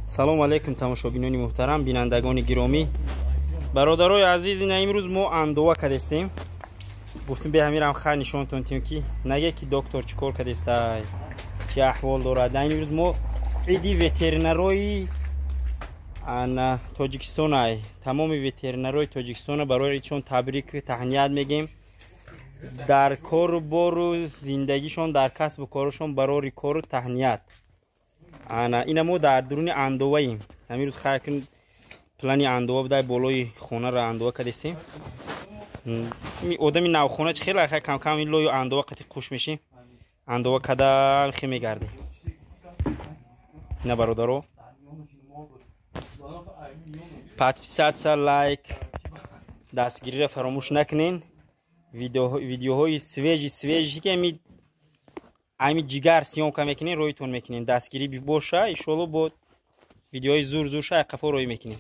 Салому алейкум, тамошобинони муҳтарам, бинандагони гиромӣ, бародарои азиз. Ина имрӯз мо андова кардестем. Гуфтем, бе ҳамирам хай нишонтон тем, ки наге ки доктор чӣ кор кардестай, чӣ аҳвол дорад. Имрӯз мо иди ветеринарои ана Тоҷикистонай. Тамоми ветеринарои Тоҷикистона барои идшон табрик, таҳният мегем. Дар кору бору зиндагишон, дар касбу корашон барори кору таҳният. Ана ина мо дар дуруни андоваем. Ҳамин рӯз хайр, плани андова будай, болои хонаро андова кардесем. Одами навхона чи хеле хай камкам ин лою андова қати қуш мешем, андова када хе мегардем. Ина, бародаро, подписаться, лайк, дастгириро фаромӯш накунен. Видеоҳои свежий, свежий, ки ами ҷигар съёмка мекунем, роитон мекунем. Дастгирӣ боша, иншолло, бо видеоҳои зур зур ша қафо роӣ мекунем.